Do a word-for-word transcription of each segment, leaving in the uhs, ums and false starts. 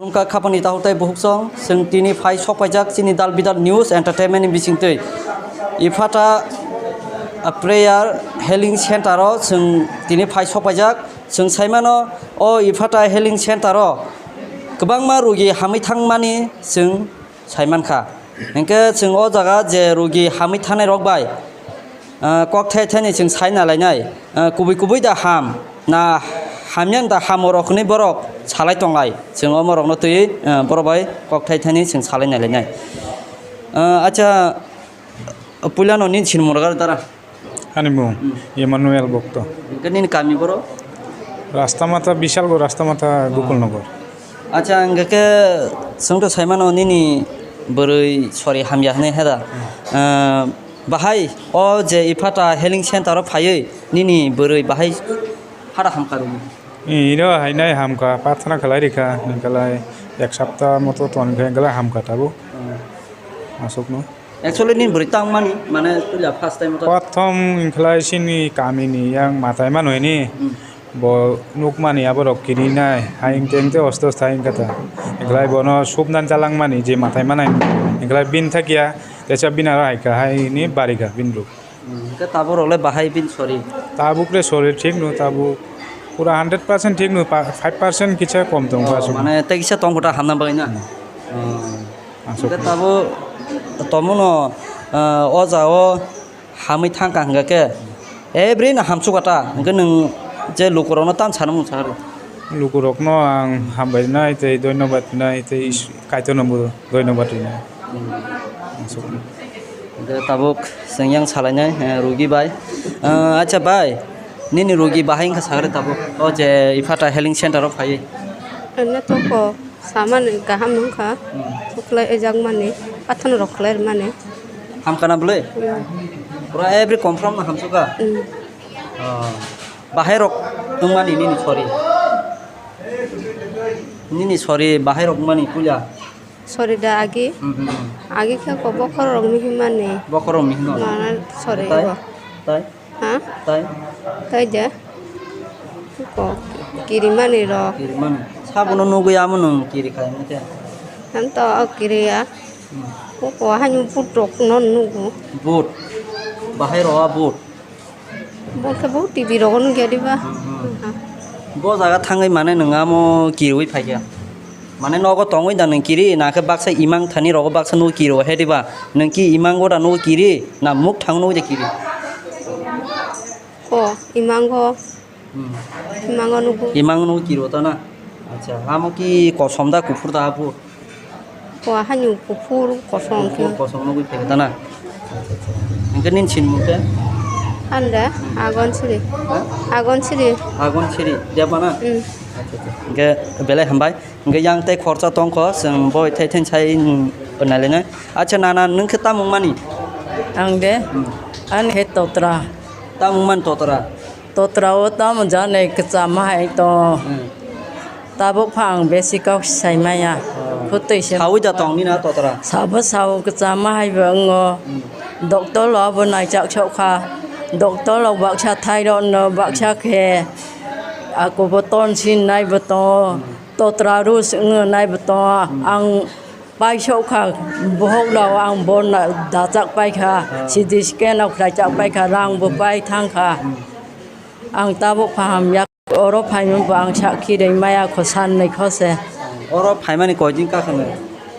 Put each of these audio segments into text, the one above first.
Wngkha khapani takhuk tei bukhuk song, chwng tini phai sok paijak chini dal bidal news entertainment ni bisingtwi. Iphata, a, prayer healing center o chwng tini phai sok paijak. Chwng saimano, o Iphata healing center o kwbangma rugi hamwi thangmani chwng saimankha. Hinkhe chwng o jaga je rugi hamwi thangnai rok bai, ah, kok thai thani chwng sai na lainai, ah, kubui kubui da ham, na hamya da hamo rok hwnwi borok salai tonglai. Chwng omo rokno twi, ah, borok bai kok thai thani chwng salai na lainai. Ah, acha, puilano nini sinimung rok dara? Ani mung Hmm. Emmanuel Bokto. Hinkhe nini kami boro? Rastamatha, Bishalgarh Rastamatha, Gokul Nagar. Acha, hinkhe chwngto saimano nini bwrwi sori hamya hwnwi heda. Ah, bahai o je Iphata healing center o phaiwi nini bwrwi bahai hara hamkha rwdi. Iro hainai hamkha, prarthana khlai rikha, hinkhalai ek sapta moto tonkhe hinkhalai hamkha tabuk. Hmm. Aswkno. Actually, nini bwrwi tangmani, mane, puila first time to. Prothom hinkhalai chini kamini yang matai manwi ni. Hmm. Bo nukmani aborok kirinai, hai hingte hingte osto thai hingkha ta. Hinkhalai bono supnan chalangmani je matai manai. Hinkhalai bini thakya, teisa bini aro haikha, hai ni barikha bini ruk. Hmm, hinkhe tabuk rok le bahai bini sori? Tabuk le sori thik no, tabuk pura hundred percent thik no, pa-, five percent kisa kom tong Oh, aswk. Mane tei kisa tong kota hamna bagwi na? Hmm. Oh. Aswk. Hinkhe tabuk tomono, ah, o ja o hamwi thangkha hingkha khe, every no hamsukha ta, hinkhe nwng je lukurokno tamo sana mung sakha rw? Lukurokno ang hambai nai tei dhonyobad nai tei is-, Kaitorno bo dhonyobad rinai. Hmm. Aswk. Hinkhe tabuk chwng yang salainai, eh, rugi bai. Eh, acha bai, nini rugi bahai wngkha sakha rw tabuk? O je Iphata healing center o phaiwi. Ano to ko. Samani kaham wngkha, Hmm. Suklai ejakmani, pathon rok khlai rwmani. Hamkha na bwlwi? Hmm. Pura every confirm no hamsukha? Hmm. Oh. Bahai rok wngmani nini sori? Nini sori bahai rok wngmani puila? Sori da agi? Hmm, hmm, hmm. Agi khe ko bokhorok mihimani. Bokhorok mihimani? Mana sori Tai? Bo. Tai? Ha? Tai? Tai de. Ko kirimani ro. Kirimani. Sabono nugwi amo nwng kiri khaimani khe. Ang to o kiriya. Hmm. Ko ko haino but rok no nugo. But. Bahai ro a but. Bo khe bo T V rogo nugya diba. Hmm, hmm. Ha. Bo jaga thangwi mane nwng amo kiriwi phaikha. Mane nogo tongwi da nwng kiri, na khe baksa imang thani rogo baksa nugo kiro he diba? Nwng ki imango da nugo kiri, na muk thang nugo da kiri? O, imango. Hmm. Imango nugo. Imango nugo kiro ta na? Acha, amo ki kosom da kuphur da abu? O, hani kuphur kosom Kuphur khe. Kosom nugwi phaikha ta na? Acha, acha. Hinkhe nini sinimung khe? Anda, Agon Siri. Ha? Agon Siri. Agon Siri, Debana? Hmm. Acha, acha. Hinkhe belai hambai. Hingke yang tei khoroksa tongkho, chwng boi thai thai sai, mm, nailainai. Acha, nana, nwng khe tamung mani? Ang de? Hmm. Ani khe totra. Tamung mani totra? Totra o tamo jani kwchama hai to. Hmm. Tabuk pha ang besi kok sai maya. Oh. Phutwi se. Sawi da tong nina totra? Sabo sao kwchama hai bo wngo. Hmm. Doctor lo abo naichak sok kha. Doctor lo baksa thairok no, baksa khe ako bo tonsil nai bo tongo. Hmm. Totra rus wngwi nai bo tongo. Hmm. Ang paisok kha, bohok rao ang bo na-, dachak pai kha, Ah. C T scan rok khlai chak pai kha, rang bo pai thang kha. Hmm. Ang tabuk paham yak, oro phaimani bo ang sakhi ring maya kho, san nai kho se. Oro phaimani koi din ka kha nai?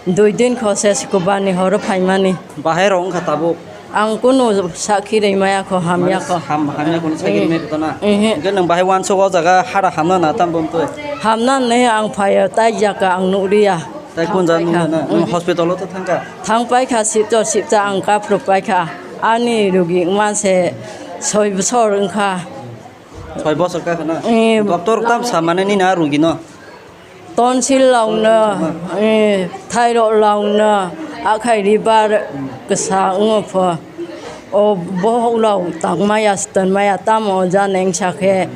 Dui din kho se, sukubani horo phaimani. Bahai rok wngkha tabuk? Ang kunu sakhi rimaya kho, hamya kho. Ham-, hamya kho ni sakhi rimaya kho na? Ehe. Hingke nwng bahai wansuk o jaga hara hamna na tam bom twi? Hamna ne ang phaiya, tai jaka ang nukriya. Tai kun jaga nukna na? Nwng hospital o to thangkha? Thang paikha, sipto sipta ang kaphru paikha. Ani rugi wngma se soi bosor wngkha. Soi bosor ka kha na? Eh, doctor tam sa mane ni na rugi no? Tonsil launa, eh, thairok launa, akhai ribar kasa wngpho. O bohok rok tangmaya, stanmaya, tamo jani wngsa khe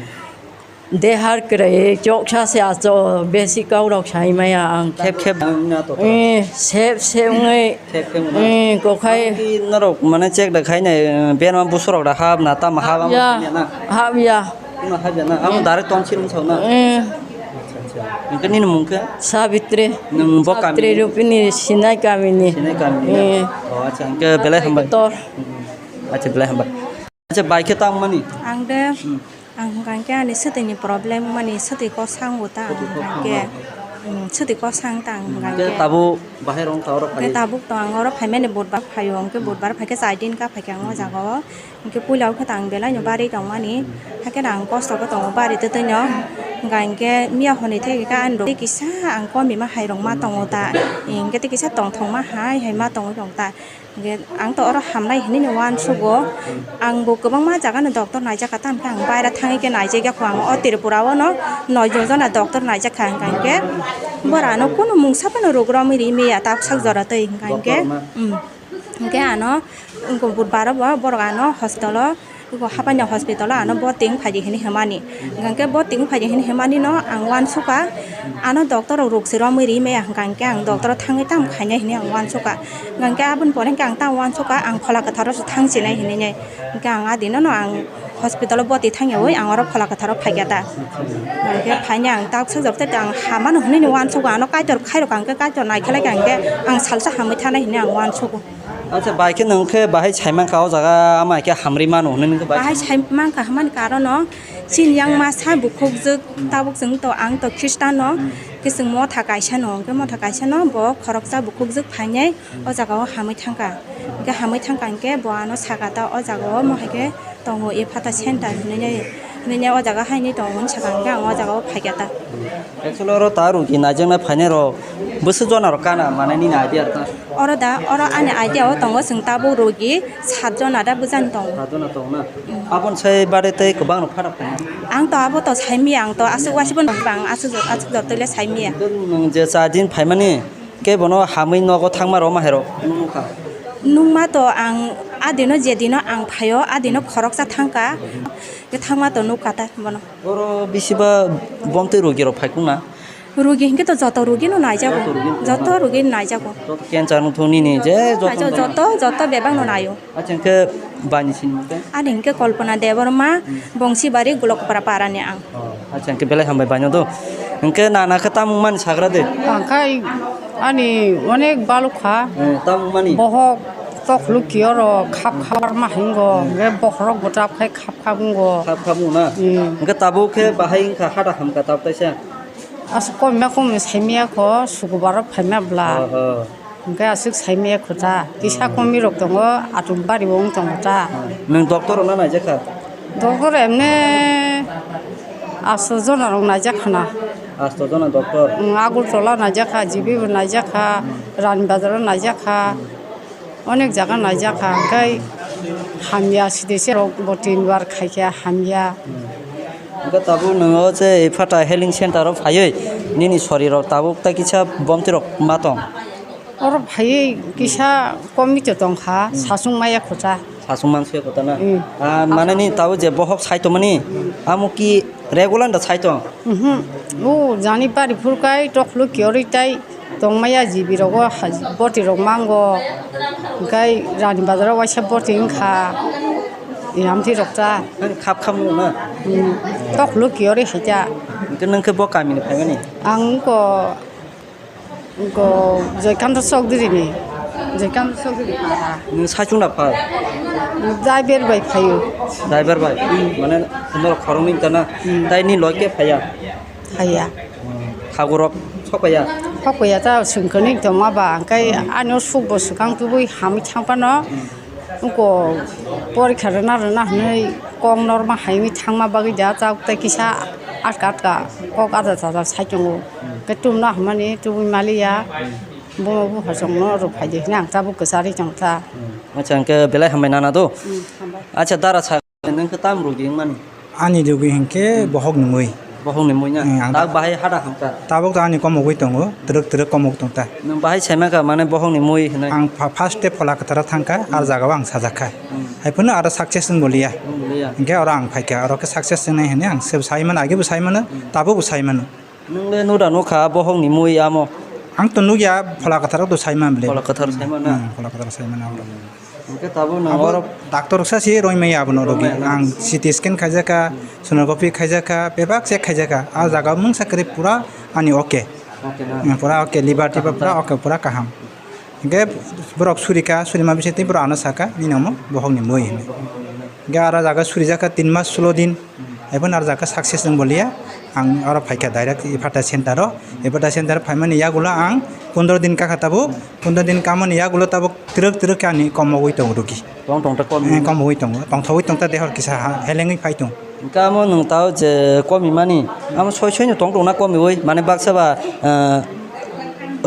dehar kwrwi choksa se acho, besi kok rok sai maya ang. Khep khep wngna to. Eh, sep sep wngwi. Khep khep wngna. Eh, kokhai. Abo ki norok mane check da khai nai, eh, berma busu rok da hab na, tamo hab amo ya, hab ya na? Hab ya. Kuno hab ya na? Amo direct tonsil wngsa na? Eh. Acha, acha. Hwnkhe nini mung khe? Sabitri. Nwng bo kami Sabitri ni? Rupini Sinai kami ni. Sinai kami ni? Eh. Oh, acha, hwnkhe belai hambai. Doctor. Hmm. Acha, belai hambai. Acha, bai khe tamo mani? Ang de, Hmm. ang hwnkha khe ani swtwi ni problem mani, swtwi kosang bo ta ang Swtwi hwnkha kosang khe. Mani. Hmm, swtwi kosang ta ang hwnkha Hwnkhe khe. Tabuk bahai rong kha oro Hwnkhe phai? Tabuk to ang oro phaimani budbar phaio, hwnkhe budbar phaikhe chai din ka phaikhe ang o jaga o. Hwnkhe puila o khe tang belai no bari tongmani, hakhe ang kosto khe tongo bari twtwi no. Hwnkha hwnkhe miya hwnwi thai khe ani rok tei kisa ang komima hai rok ma tongo ta, hwnkhe tei kisa tongthokma hai hai ma tongwi rok ta. Hwnkhe ang to oro hamnai hinwi no uansugo, ang bo kwbangma jaga no doctor naijak kha, tamo khe ang baira thangwi khe naijak ya kho, ang o Tripura o no noi jon jona doctor naijak kha, hwnkha hwnkhe bora no kunu mungsa phano rwgwrwmwi ri maya ta bwsak jora twi, hwnkha hwnkhe. Doctor ma? Hmm. Hwnkhe ano, wngkha budbar o bo borok ano hospital o, wngkha haphang ni hospital o ano boting phaidi hinwi hwnmani. Hwnkhe boting phaidi hinwi hwnmani no ang uansukha, ano doctor rok rwgsi romwi ri maya hwnkha hwnkhe ang doctor o thangwi tamo khainai hinwi ang uansukha. Hwnkhe aboni pore hwnkhe ang tamo uansukha, ang Phola Kwthar o se thang sinai hinwi nai. Hwnkhe ang adino no ang hospital o boti thangyawi ang oro Phola Kwthar o phaikha ta. Hwnkhe phainai ang ta bwsak jora tei ang hamano hinwi no uansukha, ano Kaitor khairokha hwnkhe Kaitor naikhe laikha hwnkhe ang salsa hamwi thanai hinwi ang uansukha. Acha, bai khe nwng khe bahai sai mankha o jaga, ama khe hamri mano hwnwi nwng khe bai Bahai sai mankha hwnmani karon no chini yang masa bukhukjwk, tabuk chwng to ang to Khristan no, khe chwng motha kaisa no, hwnkhe motha kaisa no bo khoroksa bukhukjwk phainai o jaga o hamwi thangkha. Hwnkhe hamwi thangkha hwnkhe bo ano sakha ta o jaga o mo hai khe tongo, e phata center hinwi nai, hinwi nai o jaga haino tongo hwnwi sakha, hwnkhe ang o jaga o phaikha ta. Actually, oro ta rugi naijaknai phainai rok bwswk jona rok kana manai nini idea rok ta? Oro da, oro ani idea o tongo, chwng tabuk rugi sat jona da bwjani tongo. Sat jona tongo na? Aboni sai bade tei kwbang rok phara phainai? Ang to abo to sai maya, ang to aswk uansukbo nukha, ang aswk, aswk jotoi le sai maya. Nwng je char din phaimani, Khe bono hamwi nogo thangma rw ma hai rw nukha? Nukma to ang a dino, je dino ang phaio, a dino khoroksa thangkha. Khe thangma to nukha ta bono. Oro bisi ba bomtwi rugi rok phai khung na? Rugi hinkhe to joto rugi no naijago. Joto rugi no Joto naijago. Rugi no naijago. Joto cancer wngthok nini je joto Naijago, no joto, joto bebak no naio. Acha, hwnkhe baini sinimung khe? Ani hwnkhe Kalpana Debbarma, Bongsibari, Golokpara parani ang. Oh, acha, hwnkhe belai hambai baino do. Hwnkhe nana khe tamung mani sagra de? Ang khai ani onek baluk kha. Eh, tamung mani? Bohok tokhlu kioro khap khap ma hingo, hwnkhe bokhorok bwtap khai khap khap wngo. Khap khap wngo na? Hmm. Hwnkhe tabuk khe bahai wngkha hada hamkha tabuk taisa? Aswk komima komini saimaya kho, sukubaro phaima bla. Oh, oh. Hwnkhe aswk saimaya kho ta. Kisa Hmm. komwi rok tongo, atum bari bo wng tongo ta. Nwng doctor rok no naijak kha? Doctor emne asto jona rok naijak khana. Asto jona doctor? Nwng Agartala naijak kha, G B bo naijak kha, Rani Bazar o naijak kha. Onek jaga naijak kha, hwnkhe hamya side se rok bo tin bar khaikha hamya. Hwnkhe tabuk nwng o je Ephata Healing Center o phaiwi nini sori rok tabuk tei kisa bomtwi rok ma tong? Oro phaiwi kisa komito tongkha, sasung maya kho ta. Sasung mansuya kho ta na? Hmm. Ah, mane ni tabuk je bohok sai tongmani, amo ki regular da sai tong? Mhm. O jani bari phurkai tokhlu kiori tai tongmaya jibi rogo ha-, boti rok mango. Hwnkhe Rani Bazar o waisa boti wngkha. Yamthi rok ta. Nang khap kham nung na? Hmm. Tokhlu kiori hai ta. Hwnkhe nung khe bo kami ni phaimani? Ang ko, ko Joykanto Chowdhury ni. Joykanto Chowdhury para. Nung saichung da phai? Driver bai phaio. Driver bai? Hmm. Mane norok khoroknwi wngkha na? Hmm. Tai ni loi khe phaiya? Haya. Thakurok sokpaiya? Sokpaiya ta, swngkoni tongma ba, hwnkhe ano sukbo swkang tubui hamwi thangphano, wngko porikha rwna rwna hwnwi kok norma haiwi thangma bagwi da, tabuk tei kisa atka atka kok ada jada sai tongo. Hwnkhe tubuna hwnmani tubui maliya, bomo buphasongno rwphaidi hwnwi ang tabuk kwcharwi tongkha. Acha, hwnkhe belai hambai nana do. Hmm, hambai. Acha, dara sa. Nung khe tam rugi wngmani? Ani rugi hinkhe bohok ni mui. Bohok ni mui na? Hmm, ang tak ta- bahai hada hamkha? Tabuk to ani komogwi tongo, twrwk twrwk komok tongta. Nung bahai saimaka mane bohok ni mui hinwi? Ang fa-, first te Phola Kwtharo thangkha, ar jaga o ang sajakha. Hmm. Haiphano aro success wng boliya. Wng boliya. Hinkhe oro ang phaikha, oro khe success wngnai hinwi ang sebo saimano, age bo saimano, tabuk bo saimano. Nung le nura nukha bohok ni mui amo? Ang to nukya, Phola Kwtharo to saimano bole. Phola Kwtharo saimano na? Hmm, Phola Kwtharo saimano oro. Hwnkhe tabuk nwng abo oro doctor roksa se roimaya abono rogi. Roimaya. Ang C T scan khaijakha, sonography khaijakha, bebak check khaijakha. A jaga mungsa kwrwi pura ani okay. Okay na? Hmm, pura okay, liver tiver pura okay, pura kaham. Hwnkhe borok surika, surima bisingtwi borok ano saka, "Nini omo bohokni mui," hinwi. Hwnkhe aro jaga surijakha tin mas sulo din. Eboni aro jaga success wng boliya, ang oro phaikha direct Ifata center o. Ifata center phaimani yagulo ang pondro din kakha tabuk, pondro din kamani yagulo tabuk twrwk twrwk khe ani komogwi tongo rogi. Tong tong ta kom. Eh, komogwi tongo, tongthogwi tongta dehor kisa ha-, helengwi phai tong. Hwnkhe amo nwng tao je komimani, amo soi soi no tong tongna komiwi, mane baksa ba, eh,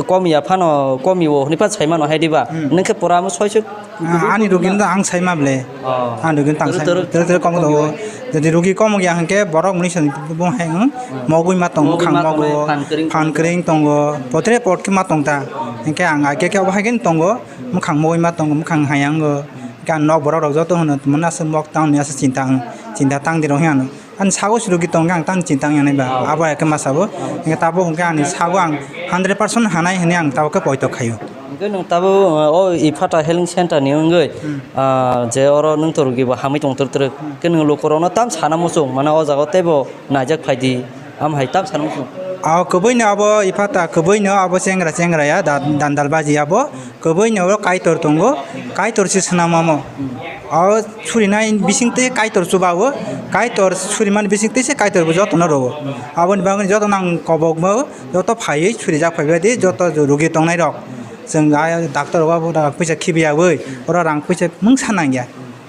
komiya phano komio hwnwi pha saimano hai diba? Hmm. Nwng khe pura amo soi soi Ah, ani rugini do ang saima ble. Oh. Ani rugini tang sai. Twrwk twrwk. Twrwk twrwk kok tongo. Jodi rugi kok ya hwnkhe borok mwnwi song bung hai wng. Hmm. Mogwi ma tongo, mogwi khang ma tongo, mogo, phan kwrwng phan tongo. Kwrwng tongo. Potre pot khe ma tongta. Hmm. Hwnkhe ang age khe obo hai khe tongo. Mwkhang mogwi ma tongo, mwkhang hai ang go. Hmm. Hwnkhe ang nok borok rok joto hwno mona se mok tang ni asa chinta ang. Chinta tang di rok hwnkhe ano. Ani sago se rugi tongkhe ang tang chinta wngya nai ba. Oh. Abo hai khe ma sabo. Oh. Hwnkhe tabuk hwnkhe ani sago ang hundred percent hanai hwnwi ang tabuk khe poito khaio. Hwnkhe nwng tabuk, uh, o Ifata Healing Center ni wngwi, hmm, ah, je oro nwng to rugi bo hamwi tong twrwk twrwk. Hmm. Khe nwng lukurokno tam sana muchung, mane o jaga teibo naijak phaidi, am hai tam sana muchung. Ah, kwbwino abo Ifata, kwbwino abo chengra chengra ya, da-, dandal baji abo. Kwbwino oro Kaitor tongo, Kaitor se swnam omo. O surinai bisingtwi Kaitor chubago, Kaitor surimani bisingtwi se Kaitor bo jotono rwo. Aboni bagwi jotono ang kobokbo joto phaiwi surijak phaibai di, joto rugi tongnai rok. Chwng a doctor rok abo rang puisa khibiyawi, oro rang puisa mungsa nangya.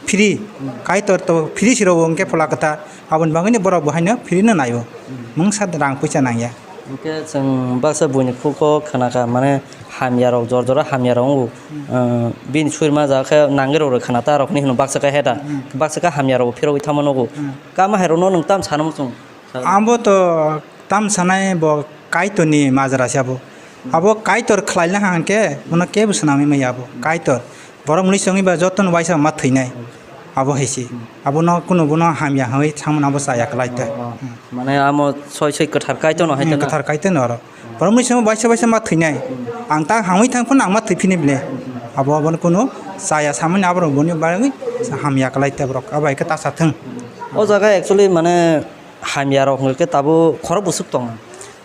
Free, Kaitor to free se rwo hwnkhe phola kwthar. Aboni bagwino borok bo haino free no naio. Hmm. Mungsa rang puisa nangya. Hwnkhe chwng baksa buini khugo khwnakha, mane hamyarok jor jora hamyarok wngo. Hmm. Uh, bini surima jaga khe nangwi rok rw khwna ta rok hinwi hwno baksa khe heta. Hmm. Baksa khe hamyarok phirogwi thangma nugo. Hmm. Kama hai rokno nwng tam sana muchung? Abo to tam sanai bo Kaitorni majra se abo. Abo Kaitor khlaina hwnkhe bono kebo swnamwi maya abo. Kaitor. Borok mwnwi se wngwi ba jotono waisa ma thwinai. Abo hai se. Abono kunu bono hamya hwnwi thangmano abo chaya kwlai ta. Oh, oh. Hmm. Mane amo soi soi kwthar Kaitorno hai. Hmm, ta na? Kwthar Kaitorno oro. Borok mwnwi se waisa waisa ma thwinai. Hmm. Ang ta hamwi thang phano ang ma thwi phini bile. Hmm. Abo abono kunu chaya samani aborok boni bagwi hamya kwlai ta borok. Abo hai khe ta sa thung. O jaga actually mane hamya rok hwnkhe tabuk khorok bwswk tongo.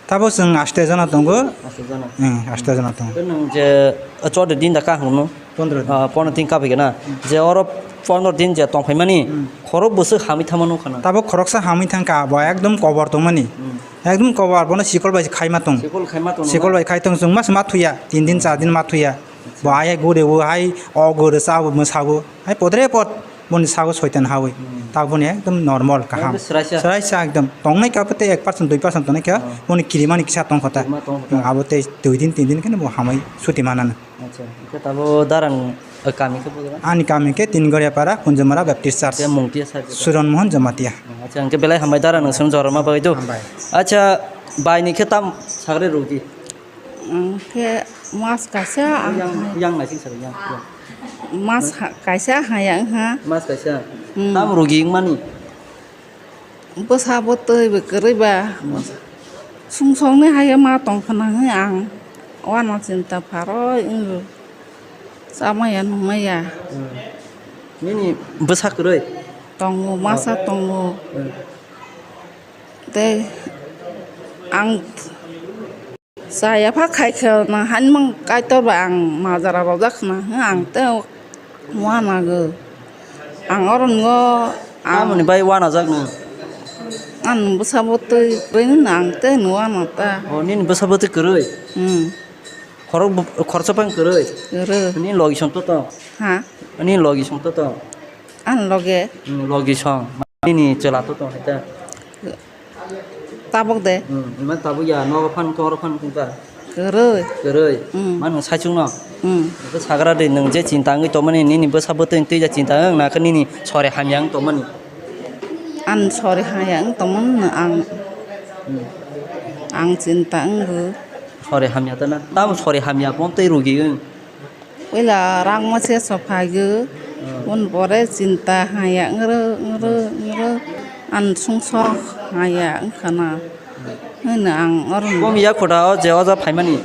Tabuk chwng aste jona tongo. Aste jona? Hmm, aste jona tongo. Tei nwng je, uh, chowda din da kaham no? Pondro din. Ah, pondro din kaphai gana. Hmm. Je oro pondro din je tongphaimani, hmm, khorok bwswk hamwi thangma nukha na? Tabuk khoroksa hamwi thangkha, bo ekdom kobor tongmani. Hmm. Ekdom kobor, bono sikol bai khaima tong. Sikol khaima tong. Sikol bai khai tong, chwng mas ma thuya, tin din, char din ma thuya. Bo ayai gure o hai, o gure cha bo mwsa bo. Hai podre pod boni sago soitan hawi. Hmm. Ta boni ekdom normal kaham. Ekdom swraisa. Swraisa ekdom. Tongnai kha tei ek percent, dui percent tongnai kha, hmm, boni kirimani kisa tongkha ta. Kirima tongkha ta. Hmm, abo tei dui din, tin din khe bo hamwi suti manana. Acha, hwnkhe tabuk darang, eh, kami khe bujra? Ani kami khe Tingoria Para, Kunjumara Baptist Church. Khe mung tiya sa khe? Suron Mohan Jamatia. Acha, hwnkhe belai hambai darang nwng song jorma bagwi do. Hambai. Acha, bai ni khe tam sagre rwdi. Ang khe mas kaisa ang yang, hai. Yang naising sari, yang, yang. Mas ha-, kaisa haya wngha. Mas kaisa? Hmm. Tam rugi wngmani? Bwsa bwtwi bo kwrwi ba. Hmm. Sumsokni haya ma tong khna hwnwi ang uanw chinta pharwi wngo. Chamaya nungmaya. Hmm. Nini bwsa kwrwi? Tongo, masa, oh, tongo. Hmm. Tei ang Chaya pha khai khe na hanmang Kaitor ba ang majra rojak khna hwng ang tei uanago. Ang oro nwngo ang tamoni bai uanajak nw? Ang bwsa bwtwi kwrwi nw ang tei nw uana ta. O, nini bwsa bwtwi kwrwi? Hmm. Khorok bu-, khoroksa phang kwrwi? Kwrwi. Nini logi song to tong? Ha? Nini logi song to tong? Ang loge? Hmm, logi song. Nini chwla to tong hai ta? Tabuk de. Hmm, ima tabuk ya, nogo phan, toro phan kung ta? Kwrwi. Kwrwi. Hmm. Ma nwng saichung no? Hmm. Bwsa sagra de nwng je chinta wngwi tongmani, nini bwsa bwtwi twi ja chinta wng na khe nini sori hamya wng tongmani? Ang sori hamya wng tongmani no ang. Hmm. Ang chinta wngwi. Sori hamya ta na? Tamo sori hamya pon tei rugi wng? Puila rang mase sophaigo, hmm, boni pore chinta haya wngro, wngro, wngro, ang sumsok haya wngkhana. Hwnwi ang oro. Kom ya khuda o je oja phaimani?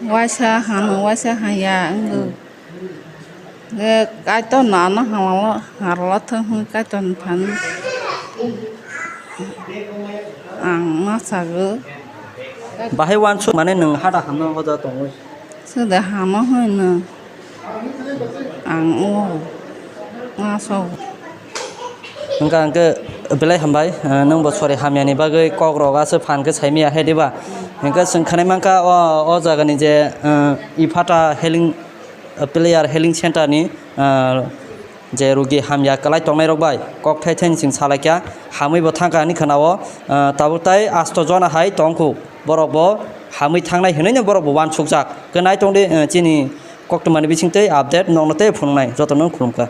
Waisa hano, waisa haya wngo. Kaitor no ano hamalo harlo thung hwn Kaitor ni thani ang ma sago. Bahai wansuk mane nwng hada hamno hoda tongwi. Sede hamo hwn no ang o ma sago. Hwnkha hwnkhe belai hambai, ah, nwng bo sori hamyani bagwi kok rok aswk phan khe saimaya hai diba? Hwnkhe chwng khwnai mankha o, o jagani je, ah, Iphata healing, ah, player healing center ni, ah, je rugi hamya kwlai tongnai rok bai kok thai thai ni chwng salaikha, hamwi bo thangkha hinwi khwnao, ah, tabuk tai asto jona hai tongkhu, borok bo hamwi thangnai hinwi no borok bo wansukjak. Khe nai tongdi, ah, chini koktwmani bisingtwi update nokno tei phunuknai, jotono khulumkha.